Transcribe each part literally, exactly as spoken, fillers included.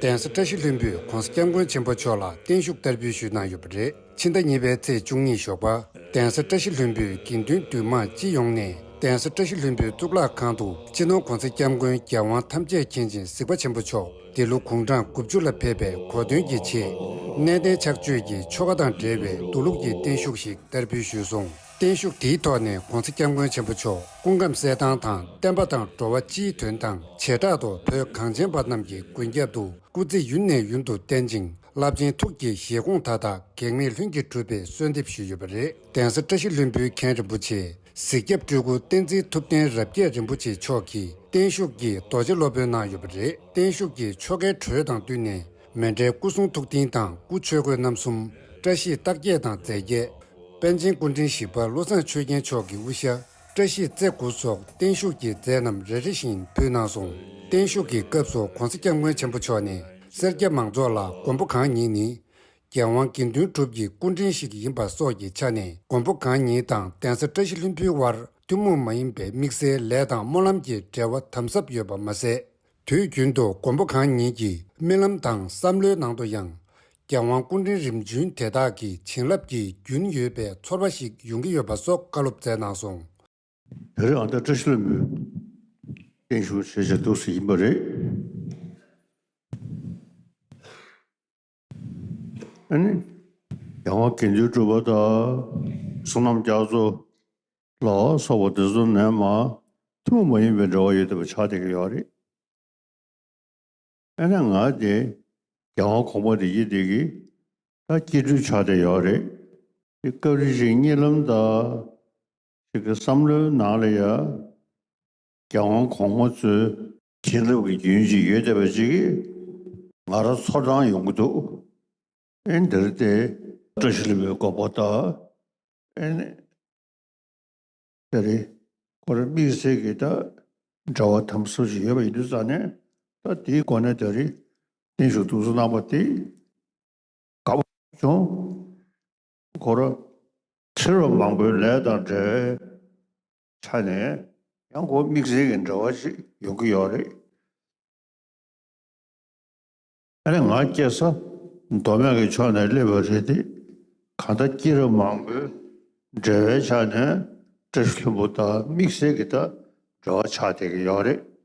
གདན་ས་བཀྲ་ཤིས་ལྷུན་པོས་༧གོང་ས་༧སྐྱབས་མགོན་ཆེན་པོ་མཆོག་ལ་བརྟན་བཞུགས་བསྟར་འབུལ་ཞུས་གནང་ཡོད་པ་རེད། ཕྱི་ཟླ་གཉིས་པའི་ཚེས་བཅུ་གཉིས་ཞོགས་པ། གདན་ས་བཀྲ་ཤིས་ལྷུན་པོའི་དགེ་འདུན་འདུས་མང་སྤྱི་ཡོངས་ནས་གདན་ས་བཀྲ་ཤིས་ལྷུན་པོའི་གཙུག་ལག་ཁང་དུ་སྤྱི་ནོར་༧གོང་ས་༧སྐྱབས་མགོན་རྒྱལ་དབང་ཐམས་ཅད་མཁྱེན་ཅིང་གཟིགས་པ་ཆེན་པོ་མཆོག་འདི་ལོ་དགུང་གྲངས་དགུ་བཅུ་ལ་ཕེབས་པའི་གོ་སྟོན་གྱི་ཆེད། གནས་བརྟན་ཕྱག་མཆོད་ཀྱི་ཆོ་ག་དང་འབྲེལ་བའི་མདོ་ལུགས་ཀྱི་བརྟན་བཞུགས་ཤིག་བསྟར་འབུལ་ཞུས་སོང་། བརྟན་བཞུགས་དེའི་ཐོག་ནས་༧གོང་ས་༧སྐྱབས་མགོན་ཆེན་པོ་མཆོག་སྐུ་ཁམས་གསལ་ཐང་དང་བསྟན་པ་དང་འགྲོ་བ་སྤྱིའི་དོན་དང་བྱེ་བྲག་ཏུ་བོད་གངས་ཅན་པ་རྣམས་ཀྱི་མགོན་སྐྱབས་སུ་སྐུ་ཚེ་ཡུན་ནས་ཡུན་དུ་བརྟན་ཅིང་རླབས་ཆེན་ཐུགས་ཀྱི་བཞེད་དགོངས་མཐའ་དག་གེགས་མེད་ལྷུན་གྱིས་གྲུབ་པའི་གསོལ་འདེབས་ཞུས་ཡོད་པ་རེད། གདན་ས་བཀྲ་ཤིས་ལྷུན་པོའི་མཁན་རིན་པོ་ཆེ་གཟིགས་སྐྱབས་སྤྲུལ་སྐུ་བསྟན་འཛིན་ཐུབ་བསྟན་རབ་རྒྱས་རིན་པོ་ཆེ་མཆོག་གིས་བརྟན་བཞུགས་ཀྱི་རྡོ་རྗེ་སློབ་དཔོན་གནང་ཡོད་པ་རེད། བརྟན་བཞུགས་ཀྱི་ཆོ་གའི་འགྲོས་དང་བསྟུན་ནས་མཎྜལ་སྐུ་གསུང་ཐུགས་རྟེན་དང་སྐུ་ཆོས་གོས་རྣམ་གསུམ། བཀྲ་ཤིས་རྟགས་བརྒྱད་དང་རྫས་བརྒྱད། པཎ་ཆེན་སྐུ་ཕྲེང་བཞི་པ་བློ་བཟང་ཆོས་རྒྱན་མཆོག་གི་དབུ་ཞྭ། བཀྲ་ཤིས་རྩེ་དགུ་སོགས་བརྟན་བཞུགས་ཀྱི་རྫས་རྣམས་རེ་རེ་བཞིན་ཕུལ་གནང་སོང་། བརྟན་བཞུགས་ཀྱི་སྐབས་སུ་༧གོང་ས་༧སྐྱབས་མགོན་ཆེན་པོ་མཆོག་ནས་སེར་སྐྱ་མང་ཚོགས་ལ་མགོན་པོ་གང་ཉིད་ནི་རྒྱལ་དབང་དགེ་འདུན་གྲུབ་ཀྱི་སྐུ་ཕྲེང་ཞིག་ཡིན་པ་སོགས་ཀྱི་ཆ་ནས་མགོན་པོ་གང་ཉིད་དང་གདན་ས་བཀྲ་ཤིས་ལྷུན་པོའི་དབར་ཐུན་མོང་མ་ཡིན་པའི་དམིགས་བསལ་ལས་དང་སྨོན་ལམ་གྱི་འབྲེལ་བ་དམ་ཟབ་ཡོད་པ་མ་ཟད། དུས་རྒྱུན་དུ་མགོན་པོ་གང་ཉིད་ཀྱི་རྨི་ལམ་དང་བསམ་བློའི་ནང་དུ་ཡང་། རྒྱལ་དབང་སྐུ་ཕྲེང་རིམ་བྱོན་དེ་དག་གི་བྱིན་རླབས་ཀྱི་རྒྱུན་ཡོད་པའི་ཚོར་བ་ཞིག་ཡོང་གི་ཡོད་པ་སོགས་བཀའ་སློབ་སྩལ་གནང་སོང་། དེ་རིང་ཨ་ད་བཀྲ་ཤིས་ལྷུན་པོའི་བརྟན་བཞུགས་བྱེད་བྱེད་འདུག་སེ་ཡིན་པ་རེད། ཨ་ནི། རྒྱལ་དབང་དགེ་འདུན་གྲུབ་པ་དང་བསོད་ནམས་རྒྱ་མཚོ་ལ་སོགས་པ་དེ་ཚོ་ནས་མར་ཐུན་མོང་མ་ཡིན་པའི་འབྲེལ་བ་ཡོད་བསྡད་པ་ཆགས་བསྡད་ཀྱི་ཡོད་རེད། ཨ་ནི་ང་དེ་རྒྱལ་དབང་གོང་མ་དེ་ཡིན་དེ་གི་ད་སྐྱེ་སྤྲུལ་ཆགས་བསྡད་ཡོད་རེད། དེ་སྐབས་རེ་བཞིན་གཉིད་ལམ་དང་ཅིག་གི་བསམ་བློའི་ནང་ལ་ཡ། རྒྱལ་དབང་གོང་མ་ཚོའི་བྱིན་རླབས་ཀྱི་རྒྱུན་ཅིག་ཡོད་བསྡད་པ་ཅིག་གིས་ང་རང་ཚོར་སྣང་ཡོང་གི་འདུག་ཨེ་འདིར་དེ་བཀྲ་ཤིས་ལྷུན་པོའི་དགོངས་པ་དང་། ཨེ་ནས་དེ་རེད། ཁོ་རང་དམིགས་བསལ་གྱི་ད་འབྲེལ་བ་དམ་ཟབ་ཅིག་ཡོད་པ་ཡིན་དུས་ཙང་ནས་ད་དེའི་སྒོ་ནས་དེ་རེད། བརྟན་བཞུགས་འདུག་སེ་གནང་བ་དེ་དགའ་པོ་བྱུང་། ཁོ་རང་། ཕྱི་རབས་མང་པོའི་ལས་དང་འབྲེལ་བའི་ཆ་ནས་ཡང་ཁོ་དམིགས་བསལ་གྱི་འབྲེལ་བ་ཞིག་ཡོང་གི་ཡོད་རེད། ཨ་ནི་ང་སྐྱེས་ས་མདོ་སྨད་ཀྱི་ཕྱོགས་ནས་སླེབས་པ་རེད་དེ། གང་ལྟར་སྐྱེས་རབས་མང་པོའི་འབྲེལ་བའི་ཆ་ནས་བཀྲ་ཤིས་ལྷུན་པོ་དང་དམིགས་བསལ་གྱི་ད་འབྲེལ་བ་ཆགས་བསྡད་ཀྱི་ཡོད་རེད།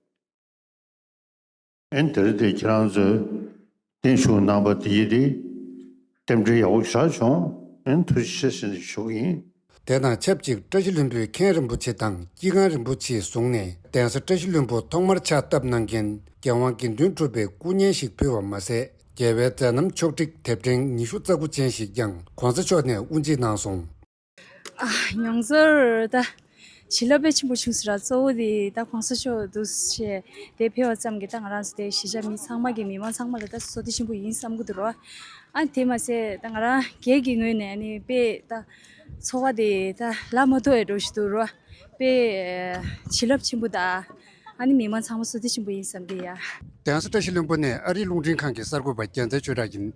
ཨེ་འདིར་དེ་ཁྱེད་རང་ཚོས་བརྟན་བཞུགས་གནང་བ་དེ་ཡིན་དེ་རྟེན་འབྲེལ་ཡག་པོ་ཞེ་དྲག་བྱུང་། ཨེ་ཐུགས་རྗེ་ཆེ་ཟེར་ནས་ཞུ་གི་ཡིན། དེ་དང་ཆབས་ཅིག་བཀྲ་ཤིས་ལྷུན་པོའི་མཁན་རིན་པོ་ཆེ་དང་སྐྱེས་སྒང་རིན་པོ་ཆེའི་གཟུངས་ནས་གདན་ས་བཀྲ་ཤིས་ལྷུན་པོ་ཐོག་མར་ཕྱག་བཏབ་གནང་མཁན་རྒྱལ་དབང་དགེ་འདུན་གྲུབ་པའི་སྐུ་བརྙན་ཞིག་ཕུལ་བ་མ་ཟད། རྒྱལ་བའི་མཛད་རྣམ་ཕྱོགས་བསྒྲིགས་དེབ་ཕྲེང་ཉི་ཤུ་རྩ་དགུ་ཅན་ཞིག་ཀྱང་༧གོང་ས་མཆོག་ནས་དབུ་འབྱེད་གནང་སོང་། ཨ། མྱོང་ཚོར་ད་བྱིན་རླབས་དཔེ་ཆེན་པོ་བྱུང་ཟེར་ར། གཙོ་བོ་དེ་ད་༧གོང་ས་མཆོག་འདུག་སེ་དེ་ཕེབས་པ་ཙམ་གྱིས་ད་ང་རང་ཚོ་དེ་གཞིས་ཆགས་མི་ཚང་མ་གི་མི་མང་ཚང་མ་ལ་ད་བསོད་བདེ་ཆེན་པོ་ཡིན་བསམ་གྱི་འདུག་ར། ཨ་དེ་མ་ཟད་ད་ང་རང་སྒེར་གྱི་ངོས་ནས་ཨ་ནི་དཔེ་ད་ཚོར་བ་དེ་ད་ལབ་མ་ཐུབ་པའི་འདྲ་བོ་ཞིག་འདུག་ར། དཔེ་བྱིན་རླབས་ཆེན་པོ་དང་ཨ་ནི་མི་མང་ཚང་མ་བསོད་བདེ་ཆེན་པོ་ཡིན་བསམ་གྱི་ཡ། གདན་ས་བཀྲ་ཤིས་ལྷུན་པོ་ནས་ཨ་རིའི་རླུང་འཕྲིན་ཁང་གི་གསར་འགོད་པ་རྒྱལ་མཚན་ཆོས་གྲགས་ཡིན།